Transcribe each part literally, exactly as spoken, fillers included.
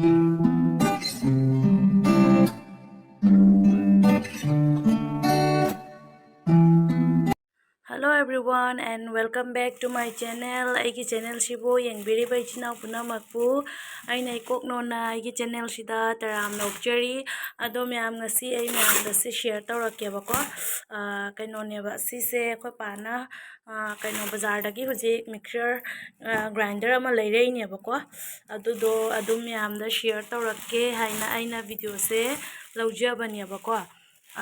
Hello everyone and welcome back to my channel. ꯑꯩꯒꯤ channelꯁꯤꯕꯨ ꯌꯦꯡꯕꯤꯔꯤꯕ ꯏꯆꯤꯟ ꯏꯅꯥꯎ ꯄꯨꯝꯅꯃꯛꯄꯨ ꯑꯩꯅ ꯏꯀꯣꯛ ꯅꯣꯟꯅ ꯑꯩꯒꯤ channelꯁꯤꯗ ꯇꯔꯥꯝꯅ ꯑꯣꯛꯆꯔꯤ꯫ ꯑꯗꯣ ꯃꯌꯥꯝ, ꯉꯁꯤ ꯑꯩ ꯃꯌꯥꯝꯗ ꯁꯤ share ꯇꯧꯔꯛꯀꯦꯕꯀꯣ꯫ ꯑꯥ, ꯀꯩꯅꯣꯅꯦꯕ ꯁꯤꯁꯦ, ꯑꯩꯈꯣꯏ ꯄꯥꯅ, ꯑꯥ, ꯀꯩꯅꯣ, ꯕꯖꯥꯔꯗꯒꯤ ꯍꯧꯖꯤꯛ mixture, ꯑꯥ, grinder ꯑꯃ ꯂꯩꯔꯛꯏꯅꯦꯕꯀꯣ꯫ ꯑꯗꯨꯗꯣ ꯑꯗꯨꯝ ꯃꯌꯥꯝꯗ share ꯇꯧꯔꯛꯀꯦ ꯍꯥꯏꯅ ꯑꯩꯅ videoꯁꯦ ꯂꯧꯖꯕꯅꯦꯕꯀꯣ꯫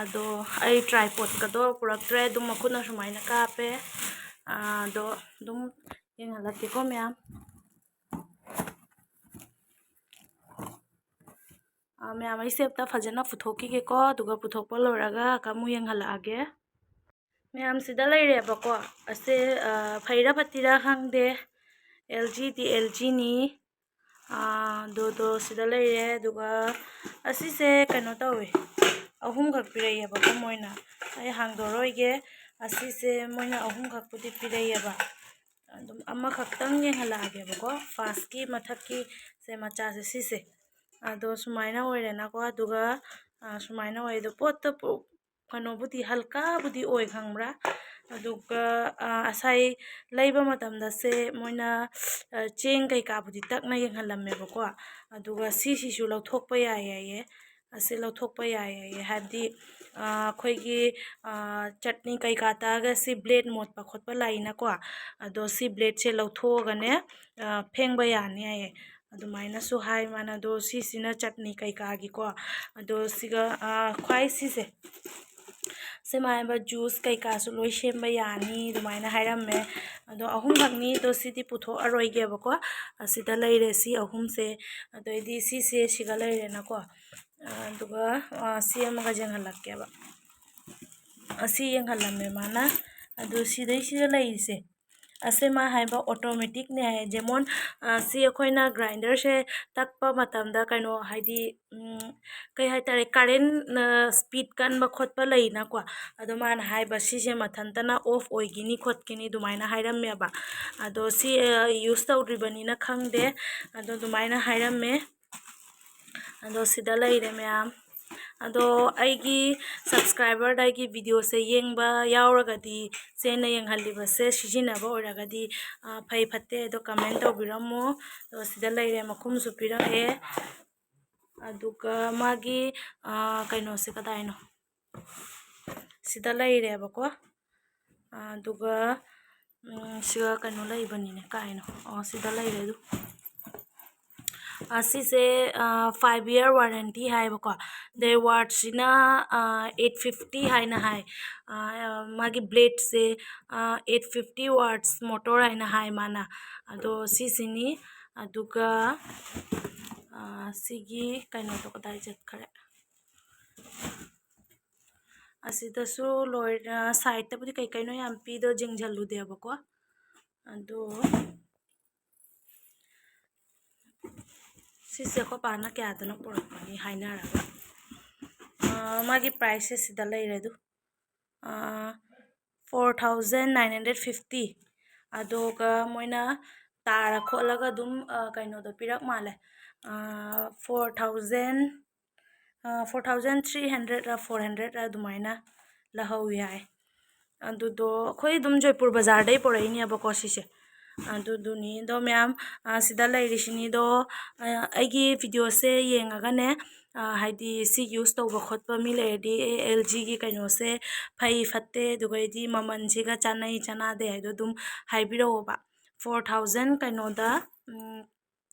ꯑꯗꯣ ꯑꯩ tripodꯀꯗꯣ ꯄꯨꯔꯛꯇ꯭ꯔꯦ, ꯑꯗꯨꯝ ꯃꯈꯨꯠꯅ ꯁꯨꯃꯥꯏꯅ ꯀꯥꯞꯄꯦ꯫ ꯑꯥ, ꯑꯗꯣ ꯑꯗꯨꯝ ꯌꯦꯡꯍꯜꯂꯛꯀꯦꯀꯣ ꯃꯌꯥꯝ꯫ ꯑꯥ, ꯃꯌꯥꯝ, ꯑꯩꯁꯦ ꯑꯝꯇ ꯐꯖꯅ ꯄꯨꯊꯣꯛꯈꯤꯒꯦꯀꯣ, ꯑꯗꯨꯒ ꯄꯨꯊꯣꯛꯄ ꯂꯣꯏꯔꯒ ꯑꯃꯨꯛ ꯌꯦꯡꯍꯜꯂꯛꯑꯒꯦ꯫ ꯃꯌꯥꯝ, ꯁꯤꯗ ꯂꯩꯔꯦꯕꯀꯣ꯫ ꯑꯁꯦ, ꯑꯥ, ꯐꯩꯔꯥ ꯐꯠꯇꯤꯔꯥ ꯈꯪꯗꯦ, ꯑꯦꯜ ꯖꯤꯗꯤ ꯑꯦꯜ ꯖꯤꯅꯤ꯫ ꯑꯥ, ꯑꯗꯨꯗꯣ ꯁꯤꯗ ꯂꯩꯔꯦ꯫ ꯑꯗꯨꯒ ꯑꯁꯤꯁꯦ ꯀꯩꯅꯣ ꯇꯧꯋꯦ, ꯑꯍꯨꯝꯈꯛ ꯄꯤꯔꯛꯑꯦꯕꯀꯣ ꯃꯣꯏꯅ꯫ ꯑꯩ ꯍꯥꯡꯗꯣꯔꯣꯏꯒꯦ꯫ ꯑꯁꯤꯁꯦ ꯃꯣꯏꯅ ꯑꯍꯨꯝꯈꯛꯄꯨꯗꯤ ꯄꯤꯔꯛꯑꯦꯕ꯫ ꯑꯗꯨꯝ ꯑꯃꯈꯛꯇꯪ ꯌꯦꯡꯍꯜꯂꯛꯑꯒꯦꯕꯀꯣ꯫ ꯐꯥꯔꯁꯀꯤ ꯃꯊꯛꯀꯤ ꯁꯦ, ꯃꯆꯥꯁꯦ ꯁꯤꯁꯦ꯫ ꯑꯗꯣ ꯁꯨꯃꯥꯏꯅ ꯑꯣꯏꯔꯦꯅꯀꯣ꯫ ꯑꯗꯨꯒ, ꯑꯥ, ꯁꯨꯃꯥꯏꯅ ꯑꯣꯏ꯫ ꯑꯗꯣ ꯄꯣꯠꯇꯣ ꯄꯨ-, ꯀꯩꯅꯣꯕꯨꯗꯤ ꯍꯜꯀꯥꯕꯨꯗꯤ ꯑꯣꯏ, ꯈꯪꯕ꯭ꯔꯥ? ꯑꯗꯨꯒ, ꯑꯥ, ꯉꯁꯥꯏ ꯂꯩꯕ ꯃꯇꯝꯗꯁꯦ ꯃꯣꯏꯅ, ꯑꯥ, ꯆꯦꯡ ꯀꯩꯀꯥꯕꯨꯗꯤ ꯇꯛꯅ ꯌꯦꯡꯍꯜꯂꯝꯃꯦꯕꯀꯣ꯫ ꯑꯗꯨꯒ ꯁꯤꯁꯤꯁꯨ ꯂꯧꯊꯣꯛꯄ ꯌꯥꯏ ꯍꯥꯏꯌꯦ꯫ ꯑꯁꯤ ꯂꯧꯊꯣꯛꯄ ꯌꯥꯏ ꯍꯥꯏꯌꯦ꯫ ꯍꯥꯏꯕꯗꯤ, ꯑꯥ, ꯑꯩꯈꯣꯏꯒꯤ, ꯑꯥ, ꯆꯠꯅꯤ ꯀꯩꯀꯥ ꯇꯛꯑꯒ ꯁꯤ blade ꯃꯣꯠꯄ ꯈꯣꯠꯄ ꯂꯩꯅꯀꯣ꯫ ꯑꯗꯣ ꯁꯤ bladeꯁꯦ ꯂꯧꯊꯣꯛꯑꯒꯅꯦ, ꯑꯥ, ꯐꯦꯡꯕ ꯌꯥꯅꯤ ꯍꯥꯏꯌꯦ꯫ ꯑꯗꯨꯃꯥꯏꯅꯁꯨ ꯍꯥꯏ ꯃꯥꯅ꯫ ꯑꯗꯣ ꯁꯤꯁꯤꯅ ꯆꯠꯅꯤ ꯀꯩꯀꯥꯒꯤꯀꯣ꯫ ꯑꯗꯣ ꯁꯤꯒ, ꯑꯥ, ꯈ꯭ꯋꯥꯏ ꯁꯤꯁꯦ, ꯁꯦꯝ ꯍꯥꯏꯕ juice ꯀꯩꯀꯥꯁꯨ ꯂꯣꯏ ꯁꯦꯝꯕ ꯌꯥꯅꯤ ꯑꯗꯨꯃꯥꯏꯅ ꯍꯥꯏꯔꯝꯃꯦ꯫ ꯑꯗꯣ ꯑꯍꯨꯝꯈꯛꯅꯤ꯫ ꯑꯗꯣ ꯁꯤꯗꯤ ꯄꯨꯊꯣꯛꯑꯔꯣꯏꯒꯦꯕꯀꯣ꯫ ꯑꯁꯤꯗ ꯂꯩꯔꯦ ꯁꯤ ꯑꯍꯨꯝꯁꯦ꯫ ꯑꯗꯩꯗꯤ ꯁꯤꯁꯦ ꯁꯤꯒ ꯂꯩꯔꯦꯅꯀꯣ꯫ ꯑꯗꯨꯒ, ꯑꯥ, ꯁꯤ ꯑꯃꯒ ꯌꯦꯡꯍꯜꯂꯛꯀꯦꯕ꯫ ꯑꯁꯤ ꯌꯦꯡꯍꯜꯂꯝꯃꯦ ꯃꯥꯅ꯫ ꯑꯗꯨ ꯁꯤꯗꯩꯁꯤꯗ ꯂꯩꯔꯤꯁꯦ, ꯑꯁꯦ ꯃꯥ ꯍꯥꯏꯕ automaticꯅꯦ ꯍꯥꯏꯌꯦ꯫ ꯖꯦꯃꯣꯟ, ꯑꯥ, ꯁꯤ ꯑꯩꯈꯣꯏꯅ grinderꯁꯦ ꯇꯛꯄ ꯃꯇꯝꯗ ꯀꯩꯅꯣ, ꯍꯥꯏꯗꯤ, ꯎꯝ, ꯀꯩ ꯍꯥꯏꯇꯥꯔꯦ, current, ꯑꯥ, speed ꯀꯟꯕ ꯈꯣꯠꯄ ꯂꯩꯅꯀꯣ꯫ ꯑꯗꯣ ꯃꯥꯅ ꯍꯥꯏꯕ ꯁꯤꯁꯦ ꯃꯊꯟꯇꯅ off ꯑꯣꯏꯒꯤꯅꯤ ꯈꯣꯠꯀꯤꯅꯤ ꯑꯗꯨꯃꯥꯏꯅ ꯍꯥꯏꯔꯝꯃꯦꯕ꯫ ꯑꯗꯣ ꯁꯤ, ꯑꯥ, use ꯇꯧꯗ꯭ꯔꯤꯕꯅꯤꯅ ꯈꯪꯗꯦ꯫ ꯑꯗꯣ ꯑꯗꯨꯃꯥꯏꯅ ꯍꯥꯏꯔꯝꯃꯦ꯫ ꯑꯗꯣ ꯁꯤꯗ ꯂꯩꯔꯦ ꯃꯌꯥꯝ꯫ ꯑꯗꯣ ꯑꯩꯒꯤ subscriberꯗ ꯑꯩꯒꯤ videoꯁꯦ ꯌꯦꯡꯕ ꯌꯥꯎꯔꯒꯗꯤ, ꯆꯦꯅ ꯌꯦꯡꯍꯜꯂꯤꯕꯁꯦ ꯁꯤꯖꯤꯟꯅꯕ ꯑꯣꯏꯔꯒꯗꯤ, ꯑ, ꯐꯩ ꯐꯠꯇꯦ ꯑꯗꯣ comment ꯇꯧꯕꯤꯔꯝꯃꯣ꯫ ꯑꯗꯣ ꯁꯤꯗ ꯂꯩꯔꯦ, ꯃꯈꯨꯝꯁꯨ ꯄꯤꯔꯛꯑꯦ꯫ ꯑꯗꯨꯒ ꯃꯥꯒꯤ, ꯑ, ꯀꯩꯅꯣꯁꯦ ꯀꯗꯥꯏꯅꯣ? ꯁꯤꯗ ꯂꯩꯔꯦꯕꯀꯣ꯫ ꯑꯗꯨꯒ, ꯎꯝ, ꯁꯤꯒ ꯀꯩꯅꯣ ꯂꯩꯕꯅꯤꯅꯦ, ꯀꯥꯏꯅꯣ? ꯑꯣ, ꯁꯤꯗ ꯂꯩꯔꯦ ꯑꯗꯨ꯫ ꯑꯁꯤꯁꯦ, ꯑ, five year warranty ꯍꯥꯏꯕꯀꯣ꯫ ꯑꯗꯩ wattꯁꯤꯅ, ꯑ, eight fifty ꯍꯥꯏꯅ ꯍꯥꯏ꯫ ꯑ, ꯃꯥꯒꯤ bladeꯁꯦ, ꯑ, eight fifty watts motor ꯍꯥꯏꯅ ꯍꯥꯏ ꯃꯥꯅ꯫ ꯑꯗꯣ ꯁꯤꯁꯤꯅꯤ꯫ ꯑꯗꯨꯒ, ꯑ, ꯁꯤꯒꯤ ꯀꯩꯅꯣꯗꯣ ꯀꯗꯥꯏ ꯆꯠꯈ꯭ꯔꯦ? ꯑꯁꯤꯗꯁꯨ ꯂꯣꯏꯅ sideꯇꯕꯨꯗꯤ ꯀꯩ ꯀꯩꯅꯣ ꯌꯥꯝ ꯄꯤꯗꯣ ꯌꯦꯡꯁꯤꯜꯂꯨꯗꯦꯕꯀꯣ꯫ ꯑꯗꯣ ꯁꯤꯁꯦ ꯑꯩꯈꯣꯏ ꯄꯥꯅ ꯀꯌꯥꯗꯅꯣ ꯄꯨꯔꯛꯄꯅꯤ ꯍꯥꯏꯅꯔꯒ꯫ ꯑꯥ, ꯃꯥꯒꯤ priceꯁꯦ ꯁꯤꯗ ꯂꯩꯔꯦ ꯑꯗꯨ꯫ ꯑꯥ, four thousand nine hundred fifty꯫ ꯑꯗꯨꯒ ꯃꯣꯏꯅ ꯇꯥꯔ ꯈꯣꯠꯂꯒ ꯑꯗꯨꯝ, ꯑꯥ, ꯀꯩꯅꯣꯗꯣ ꯄꯤꯔꯛ ꯃꯥꯜꯂꯦ꯫ ꯑꯥ, four thousand, ꯑꯥ, four thousand three hundredꯔ four hundredꯔ ꯑꯗꯨꯃꯥꯏꯅ ꯂꯧꯍꯧꯋꯤ ꯍꯥꯏ꯫ ꯑꯗꯨꯗꯣ ꯑꯩꯈꯣꯏ ꯑꯗꯨꯝ ꯖꯣꯏꯄꯨꯔ ꯕꯖꯥꯔꯗꯩ ꯄꯨꯔꯛꯏꯅꯦꯕꯀꯣ ꯁꯤꯁꯦ꯫ ꯑꯗꯨꯗꯨꯅꯤ꯫ ꯑꯗꯣ ꯃꯌꯥꯝ, ꯑ, ꯁꯤꯗ ꯂꯩꯔꯤꯁꯤꯅꯤꯗꯣ, ꯑ, ꯑꯩꯒꯤ videoꯁꯦ ꯌꯦꯡꯉꯒꯅꯦ, ꯑ, ꯍꯥꯏꯗꯤ ꯁꯤ use ꯇꯧꯕ ꯈꯣꯠꯄ ꯃꯤ ꯂꯩꯔꯗꯤ, ꯑꯦ, LGꯒꯤ ꯀꯩꯅꯣꯁꯦ ꯐꯩ ꯐꯠꯇꯦ, ꯑꯗꯨꯒꯩꯗꯤ ꯃꯃꯜꯁꯤꯒ ꯆꯥꯅꯩ ꯆꯥꯅꯗꯦ ꯍꯥꯏꯗꯣ ꯑꯗꯨꯝ ꯍꯥꯏꯕꯤꯔꯛꯑꯣꯕ꯫ Four thousand ꯀꯩꯅꯣꯗ, ꯎꯝ,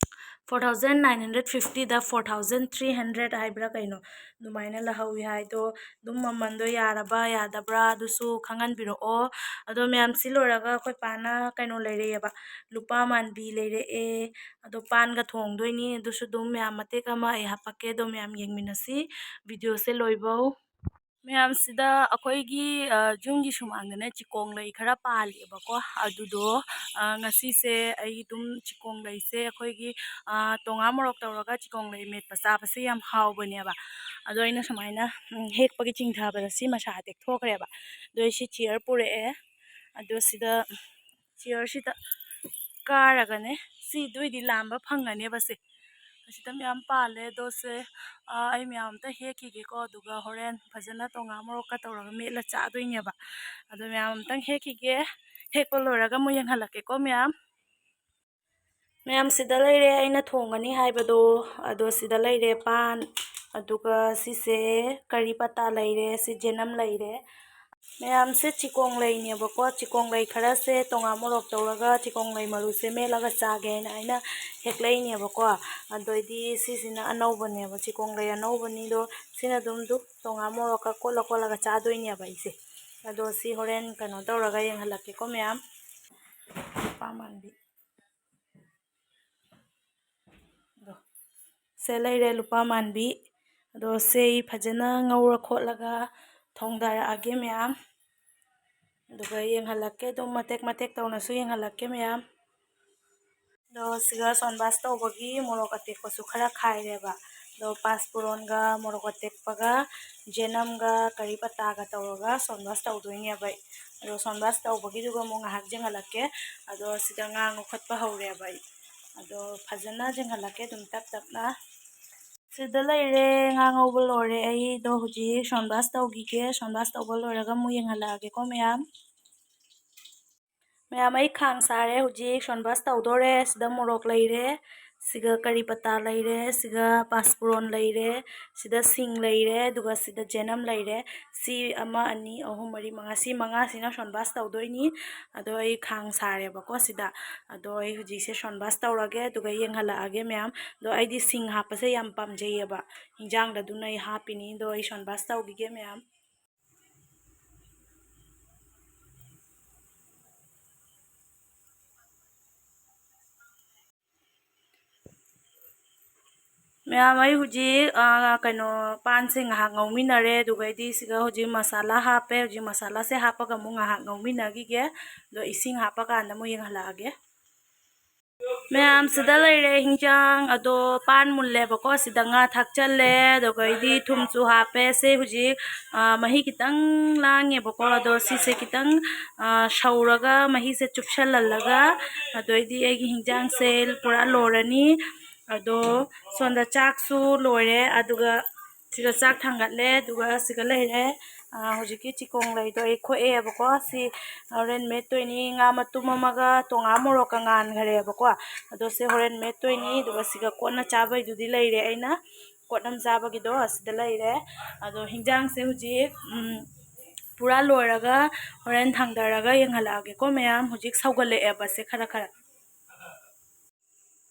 four thousand nine hundred fiftyꯗ four thousand three hundred ꯍꯥꯏꯕ꯭ꯔꯥ ꯀꯩꯅꯣ, ꯑꯗꯨꯃꯥꯏꯅ ꯂꯧꯍꯧꯋꯤ ꯍꯥꯏꯗꯣ꯫ ꯑꯗꯨꯝ ꯃꯃꯜꯗꯣ ꯌꯥꯔꯕ ꯌꯥꯗꯕ꯭ꯔꯥ ꯑꯗꯨꯁꯨ ꯈꯪꯍꯟꯕꯤꯔꯛꯑꯣ꯫ ꯑꯗꯣ ꯃꯌꯥꯝ ꯁꯤ ꯂꯣꯏꯔꯒ ꯑꯩꯈꯣꯏ ꯄꯥꯅ ꯀꯩꯅꯣ ꯂꯩꯔꯛꯑꯦꯕ, ꯂꯨꯄꯥ ꯃꯥꯟꯕꯤ ꯂꯩꯔꯛꯑꯦ꯫ ꯑꯗꯣ ꯄꯥꯟꯒ ꯊꯣꯡꯗꯣꯏꯅꯤ꯫ ꯑꯗꯨꯁꯨ ꯑꯗꯨꯝ ꯃꯌꯥꯝ ꯃꯇꯦꯛ ꯑꯃ ꯑꯩ ꯍꯥꯞꯄꯛꯀꯦ, ꯑꯗꯣ ꯃꯌꯥꯝ ꯌꯦꯡꯃꯤꯟꯅꯁꯤ videoꯁꯦ ꯂꯣꯏꯕꯧ꯫ ꯃꯌꯥꯝꯁꯤꯗ ꯑꯩꯈꯣꯏꯒꯤ, ꯑ, ꯌꯨꯝꯒꯤ ꯁꯨꯃꯥꯡꯗꯅꯦ ꯆꯤꯀꯣꯡ ꯂꯩ ꯈꯔ ꯄꯥꯜꯂꯦꯕꯀꯣ꯫ ꯑꯗꯨꯗꯣ, ꯑ, ꯉꯁꯤꯁꯦ ꯑꯩ ꯑꯗꯨꯝ ꯆꯤꯀꯣꯡ ꯂꯩꯁꯦ ꯑꯩꯈꯣꯏꯒꯤ, ꯑ, ꯇꯣꯉꯥ ꯃꯣꯔꯣꯛ ꯇꯧꯔꯒ ꯆꯤꯀꯣꯡ ꯂꯩ ꯃꯦꯠꯄ ꯆꯥꯕꯁꯦ ꯌꯥꯝ ꯍꯥꯎꯕꯅꯦꯕ꯫ ꯑꯗꯣ ꯑꯩꯅ ꯁꯨꯃꯥꯏꯅ, ꯎꯝ, ꯍꯦꯛꯄꯒꯤ ꯆꯤꯡꯊꯕꯗ ꯁꯤ ꯃꯁꯥ ꯇꯦꯛꯊꯣꯛꯈ꯭ꯔꯦꯕ꯫ ꯑꯗꯣ ꯑꯩ ꯁꯤ chair ꯄꯨꯔꯛꯑꯦ꯫ ꯑꯗꯣ ꯁꯤꯗ chairꯁꯤꯗ ꯀꯥꯔꯒꯅꯦ, ꯁꯤ ꯑꯗꯨꯏꯗꯤ ꯂꯥꯝꯕ ꯐꯪꯉꯅꯦꯕ ꯁꯦ꯫ ꯑꯁꯤꯗ ꯃꯌꯥꯝ ꯄꯥꯜꯂꯦ꯫ ꯑꯗꯣ ꯁꯦ, ꯑꯥ, ꯑꯩ ꯃꯌꯥꯝ ꯑꯝꯇ ꯍꯦꯛꯈꯤꯒꯦꯀꯣ, ꯑꯗꯨꯒ ꯍꯣꯔꯦꯟ ꯐꯖꯅ ꯇꯣꯉꯥ ꯃꯣꯔꯣꯛꯀ ꯇꯧꯔꯒ ꯃꯦꯠꯂ ꯆꯥꯗꯣꯏꯅꯦꯕ꯫ ꯑꯗꯣ ꯃꯌꯥꯝ ꯑꯝꯇꯪ ꯍꯦꯛꯈꯤꯒꯦ, ꯍꯦꯛꯄ ꯂꯣꯏꯔꯒ ꯑꯃꯨꯛ ꯌꯦꯡꯍꯜꯂꯛꯀꯦꯀꯣ ꯃꯌꯥꯝ꯫ ꯃꯌꯥꯝ, ꯁꯤꯗ ꯂꯩꯔꯦ ꯑꯩꯅ ꯊꯣꯡꯒꯅꯤ ꯍꯥꯏꯕꯗꯣ꯫ ꯑꯗꯣ ꯁꯤꯗ ꯂꯩꯔꯦ ꯄꯥꯟ, ꯑꯗꯨꯒ ꯁꯤꯁꯦ ꯀꯔꯤ ꯄꯇꯥ ꯂꯩꯔꯦ, ꯁꯤ ꯖꯦꯅꯝ ꯂꯩꯔꯦ꯫ ꯃꯌꯥꯝꯁꯦ ꯆꯤꯀꯣꯡ ꯂꯩꯅꯦꯕꯀꯣ꯫ ꯆꯤꯀꯣꯡ ꯂꯩ ꯈꯔꯁꯦ ꯇꯣꯉꯥ ꯃꯣꯔꯣꯛ ꯇꯧꯔꯒ ꯆꯤꯀꯣꯡ ꯂꯩ ꯃꯔꯨꯁꯦ ꯃꯦꯠꯂꯒ ꯆꯥꯒꯦ ꯍꯥꯏꯅ ꯑꯩꯅ ꯍꯦꯛꯂꯛꯏꯅꯦꯕꯀꯣ꯫ ꯑꯗꯣ ꯑꯩꯗꯤ ꯁꯤꯁꯤꯅ ꯑꯅꯧꯕꯅꯦꯕ, ꯆꯤꯀꯣꯡ ꯂꯩ ꯑꯅꯧꯕꯅꯤꯗꯣ꯫ ꯁꯤꯅ ꯑꯗꯨꯝ ꯗꯨ ꯇꯣꯉꯥ ꯃꯣꯔꯣꯛꯀ ꯀꯣꯠꯂ ꯀꯣꯠꯂꯒ ꯆꯥꯗꯣꯏꯅꯦꯕ ꯑꯩꯁꯦ꯫ ꯑꯗꯣ ꯁꯤ ꯍꯣꯔꯦꯟ ꯀꯩꯅꯣ ꯇꯧꯔꯒ ꯌꯦꯡꯍꯜꯂꯛꯀꯦꯀꯣ ꯃꯌꯥꯝ꯫ ꯂꯨꯄꯥ ꯃꯥꯟꯕꯤ꯫ ꯑꯗꯣ ꯁꯦ ꯂꯩꯔꯦ ꯂꯨꯄꯥ ꯃꯥꯟꯕꯤ꯫ ꯑꯗꯣ ꯁꯦ ꯑꯩ ꯐꯖꯅ ꯉꯧꯔ ꯈꯣꯠꯂꯒ ꯊꯣꯡꯗꯔꯛꯑꯒꯦ ꯃꯌꯥꯝ꯫ ꯑꯗꯨꯒ ꯌꯦꯡꯍꯜꯂꯛꯀꯦ, ꯑꯗꯨꯝ ꯃꯇꯦꯛ ꯃꯇꯦꯛ ꯇꯧꯅꯁꯨ ꯌꯦꯡꯍꯜꯂꯛꯀꯦ ꯃꯌꯥꯝ꯫ ꯑꯗꯣ ꯁꯤꯒ ꯁꯣꯟꯕꯥꯁ ꯇꯧꯕꯒꯤ ꯃꯣꯔꯣꯛ ꯑꯇꯦꯛꯄꯁꯨ ꯈꯔ ꯈꯥꯏꯔꯦꯕ꯫ ꯑꯗꯣ ꯄꯥꯁꯄꯨꯔꯣꯟꯒ ꯃꯣꯔꯣꯛ ꯑꯇꯦꯛꯄꯒ ꯖꯦꯅꯝꯒ ꯀꯔꯤ ꯄꯇꯥꯒ ꯇꯧꯔꯒ ꯁꯣꯟꯕꯥꯁ ꯇꯧꯗꯣꯏꯅꯦꯕ ꯑꯩ꯫ ꯑꯗꯣ ꯁꯣꯟꯕꯥꯁ ꯇꯧꯕꯒꯤꯗꯨꯒ ꯑꯃꯨꯛ ꯉꯥꯏꯍꯥꯛ ꯌꯦꯡꯍꯜꯂꯛꯀꯦ꯫ ꯑꯗꯣ ꯁꯤꯗ ꯉꯥ ꯉꯧꯈꯠꯄ ꯍꯧꯔꯦꯕ ꯑꯩ꯫ ꯑꯗꯣ ꯐꯖꯅ ꯌꯦꯡꯍꯜꯂꯛꯀꯦ ꯑꯗꯨꯝ ꯇꯞ ꯇꯞꯅ꯫ ꯁꯤꯗ ꯂꯩꯔꯦ, ꯉꯥ ꯉꯧꯕ ꯂꯣꯏꯔꯦ꯫ ꯑꯩꯗꯣ ꯍꯧꯖꯤꯛ ꯁꯣꯟꯕꯥꯁ ꯇꯧꯈꯤꯒꯦ꯫ ꯁꯣꯟꯕꯥꯁ ꯇꯧꯕ ꯂꯣꯏꯔꯒ ꯑꯃꯨꯛ ꯌꯦꯡꯍꯜꯂꯛꯑꯒꯦꯀꯣ ꯃꯌꯥꯝ꯫ ꯃꯌꯥꯝ, ꯑꯩ ꯈꯥꯡ ꯁꯥꯔꯦ꯫ ꯍꯧꯖꯤꯛ ꯁꯣꯟꯕꯥꯁ ꯇꯧꯗꯣꯔꯦ꯫ ꯁꯤꯗ ꯃꯣꯔꯣꯛ ꯂꯩꯔꯦ, ꯁꯤꯒ ꯀꯔꯤ ꯄꯇꯥ ꯂꯩꯔꯦ, ꯁꯤꯒ ꯄꯥꯁꯄꯨꯔꯣꯟ ꯂꯩꯔꯦ, ꯁꯤꯗ ꯁꯤꯡ ꯂꯩꯔꯦ, ꯑꯗꯨꯒ ꯁꯤꯗ ꯖꯦꯅꯝ ꯂꯩꯔꯦ꯫ ꯁꯤ ꯑꯃ, ꯑꯅꯤ, ꯑꯍꯨꯝ, ꯃꯔꯤ, ꯃꯉꯥ, ꯁꯤ ꯃꯉꯥꯁꯤꯅ ꯁꯣꯟꯕꯥꯁ ꯇꯧꯗꯣꯏꯅꯤ꯫ ꯑꯗꯣ ꯑꯩ ꯈꯥꯡ ꯁꯥꯔꯦꯕꯀꯣ ꯁꯤꯗ꯫ ꯑꯗꯣ ꯑꯩ ꯍꯧꯖꯤꯛꯁꯦ ꯁꯣꯟꯕꯥꯁ ꯇꯧꯔꯒꯦ, ꯑꯗꯨꯒ ꯌꯦꯡꯍꯜꯂꯛꯑꯒꯦ ꯃꯌꯥꯝ꯫ ꯑꯗꯣ ꯑꯩꯗꯤ ꯁꯤꯡ ꯍꯥꯞꯄꯁꯦ ꯌꯥꯝ ꯄꯥꯝꯖꯩꯌꯦꯕ ꯍꯤꯟꯖꯥꯡꯗ, ꯑꯗꯨꯅ ꯑꯩ ꯍꯥꯞꯄꯤꯅꯤ꯫ ꯑꯗꯣ ꯑꯩ ꯁꯣꯟꯕꯥꯁ ꯇꯧꯈꯤꯒꯦ ꯃꯌꯥꯝ꯫ ꯃꯌꯥꯝ, ꯑꯩ ꯍꯧꯖꯤꯛ, ꯑ, ꯀꯩꯅꯣ, ꯄꯥꯟꯁꯦ ꯉꯥꯏꯍꯥꯛ ꯉꯧꯃꯤꯟꯅꯔꯦ꯫ ꯑꯗꯨꯒꯩꯗꯤ ꯁꯤꯒ ꯍꯧꯖꯤꯛ ꯃꯁꯥꯂꯥ ꯍꯥꯞꯄꯦ꯫ ꯍꯧꯖꯤꯛ ꯃꯁꯥꯂꯥꯁꯦ ꯍꯥꯞꯄꯒ ꯑꯃꯨꯛ ꯉꯥꯏꯍꯥꯛ ꯉꯧꯃꯤꯟꯅꯈꯤꯒꯦ꯫ ꯑꯗꯣ ꯏꯁꯤꯡ ꯍꯥꯞꯄꯀꯥꯟꯗ ꯑꯃꯨꯛ ꯌꯦꯡꯍꯜꯂꯛꯑꯒꯦ꯫ ꯃꯌꯥꯝ, ꯁꯤꯗ ꯂꯩꯔꯦ ꯍꯤꯟꯖꯥꯡ꯫ ꯑꯗꯣ ꯄꯥꯟ ꯃꯨꯜꯂꯦꯕꯀꯣ꯫ ꯁꯤꯗ ꯉꯥ ꯊꯥꯛꯆꯜꯂꯦ꯫ ꯑꯗꯨꯒꯩꯗꯤ ꯊꯨꯝꯁꯨ ꯍꯥꯞꯄꯦ꯫ ꯁꯦ ꯍꯧꯖꯤꯛ, ꯑ, ꯃꯍꯤ ꯈꯤꯇꯪ ꯂꯥꯡꯉꯦꯕꯀꯣ꯫ ꯑꯗꯣ ꯁꯤꯁꯦ ꯈꯤꯇꯪ, ꯑ, ꯁꯧꯔꯒ ꯃꯍꯤꯁꯦ ꯆꯨꯞꯁꯜꯍꯜꯂꯒ ꯑꯗꯩꯗꯤ ꯑꯩꯒꯤ ꯍꯤꯟꯖꯥꯡꯁꯦ ꯄꯨꯔꯥ ꯂꯣꯏꯔꯅꯤ꯫ ꯑꯗꯣ ꯁꯣꯝꯗ ꯆꯥꯛꯁꯨ ꯂꯣꯏꯔꯦ, ꯑꯗꯨꯒ ꯁꯤꯒ ꯆꯥꯛ ꯊꯥꯡꯒꯠꯂꯦ, ꯑꯗꯨꯒ ꯁꯤꯒ ꯂꯩꯔꯦ꯫ ꯑꯥ, ꯍꯧꯖꯤꯛꯀꯤ ꯆꯤꯀꯣꯡ ꯂꯩꯗꯣ ꯑꯩ ꯈꯣꯛꯑꯦꯕꯀꯣ꯫ ꯁꯤ ꯍꯣꯔꯦꯟ ꯃꯦꯠꯇꯣꯏꯅꯤ꯫ ꯉꯥ ꯃꯇꯨꯝ ꯑꯃꯒ ꯇꯣꯉꯥ ꯃꯣꯔꯣꯛꯀ ꯉꯥꯟꯈꯔꯦꯕꯀꯣ꯫ ꯑꯗꯣ ꯁꯤ ꯍꯣꯔꯦꯟ ꯃꯦꯠꯇꯣꯏꯅꯤ꯫ ꯑꯗꯨꯒ ꯁꯤꯒ ꯀꯣꯟꯅ ꯆꯥꯕꯩꯗꯨꯗꯤ ꯂꯩꯔꯦ, ꯑꯩꯅ ꯀꯣꯠꯅꯝ ꯆꯥꯕꯒꯤꯗꯣ ꯑꯁꯤꯗ ꯂꯩꯔꯦ꯫ ꯑꯗꯣ ꯍꯤꯟꯖꯥꯡꯁꯦ ꯍꯧꯖꯤꯛ, ꯎꯝ, ꯄꯨꯔꯥ ꯂꯣꯏꯔꯒ ꯍꯣꯔꯦꯟ ꯊꯥꯡꯗꯔꯒ ꯌꯦꯡꯍꯜꯂꯛꯑꯒꯦꯀꯣ ꯃꯌꯥꯝ꯫ ꯍꯧꯖꯤꯛ ꯁꯧꯒꯠꯂꯛꯑꯦꯕ ꯁꯦ ꯈꯔ ꯈꯔ꯫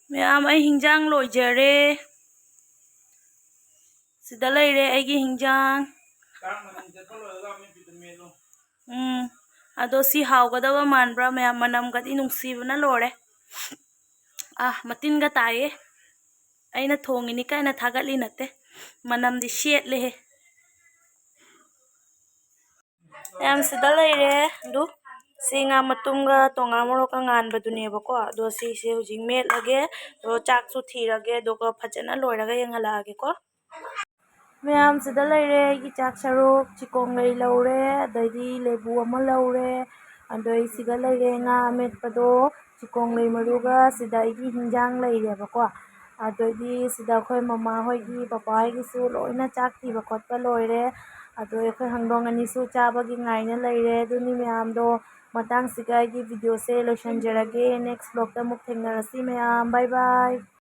ꯃꯌꯥꯝ, ꯑꯩ ꯍꯤꯟꯖꯥꯡ ꯂꯣꯏꯖꯔꯦ꯫ ꯁꯤꯗ ꯂꯩꯔꯦ ꯑꯩꯒꯤ ꯍꯤꯟꯖꯥꯡ꯫ ꯎꯝ, ꯑꯗꯣ ꯁꯤ ꯍꯥꯎꯒꯗꯕ ꯃꯥꯟꯕ꯭ꯔꯥ ꯃꯌꯥꯝ? ꯃꯅꯝꯒꯗꯤ ꯅꯨꯡꯁꯤꯕꯅ ꯂꯣꯏꯔꯦ꯫ ꯑꯥ, ꯃꯇꯤꯟꯒ ꯇꯥꯏꯌꯦ꯫ ꯑꯩꯅ ꯊꯣꯡꯉꯤꯅꯤ ꯀꯥꯏꯅ ꯊꯥꯒꯠꯂꯤ ꯅꯠꯇꯦ, ꯃꯅꯝꯗꯤ ꯁꯦꯠꯂꯦꯍꯦ꯫ ꯃꯌꯥꯝ, ꯁꯤꯗ ꯂꯩꯔꯦ ꯑꯗꯨ꯫ ꯁꯤ ꯉꯥ ꯃꯇꯨꯝꯒ ꯇꯣꯉꯥ ꯃꯣꯔꯣꯛꯀ ꯉꯥꯟꯕꯗꯨꯅꯦꯕꯀꯣ꯫ ꯑꯗꯣ ꯁꯤꯁꯦ ꯍꯧꯖꯤꯛ ꯃꯦꯠꯂꯒꯦ꯫ ꯑꯗꯣ ꯆꯥꯛꯁꯨ ꯊꯤꯔꯒꯦ, ꯑꯗꯨꯒ ꯐꯖꯅ ꯂꯣꯏꯔꯒ ꯌꯦꯡꯍꯜꯂꯛꯑꯒꯦꯀꯣ꯫ ꯃꯌꯥꯝ, ꯁꯤꯗ ꯂꯩꯔꯦ ꯑꯩꯒꯤ ꯆꯥꯛ ꯁꯔꯨꯛ꯫ ꯆꯤꯀꯣꯡ ꯂꯩ ꯂꯧꯔꯦ, ꯑꯗꯩꯗꯤ ꯂꯦꯕꯨ ꯑꯃ ꯂꯧꯔꯦ꯫ ꯑꯗꯩ ꯁꯤꯗ ꯂꯩꯔꯦ ꯉꯥ ꯑꯃꯦꯠꯄꯗꯣ, ꯆꯤꯀꯣꯡ ꯂꯩ ꯃꯔꯨꯒ꯫ ꯁꯤꯗ ꯑꯩꯒꯤ ꯍꯤꯟꯖꯥꯡ ꯂꯩꯔꯦꯕꯀꯣ꯫ ꯑꯗꯩꯗꯤ ꯁꯤꯗ ꯑꯩꯈꯣꯏ ꯃꯃꯥ ꯍꯣꯏꯒꯤ, ꯄꯄꯥ ꯍꯣꯏꯒꯤꯁꯨ ꯂꯣꯏꯅ ꯆꯥꯛ ꯊꯤꯕ ꯈꯣꯠꯄ ꯂꯣꯏꯔꯦ꯫ ꯑꯗꯣ ꯑꯩꯈꯣꯏ ꯍꯪꯗꯣꯡ ꯑꯅꯤꯁꯨ ꯆꯥꯕꯒꯤ ꯉꯥꯏꯅ ꯂꯩꯔꯦ꯫ ꯑꯗꯨꯅꯤ ꯃꯌꯥꯝꯗꯣ, ꯃꯇꯥꯡꯁꯤꯒ ꯑꯩꯒꯤ videoꯁꯦ ꯂꯣꯏꯁꯤꯟꯖꯔꯒꯦ꯫ Next vlogꯇ ꯑꯃꯨꯛ ꯊꯦꯡꯅꯔꯁꯤ ꯃꯌꯥꯝ꯫ Bye bye꯫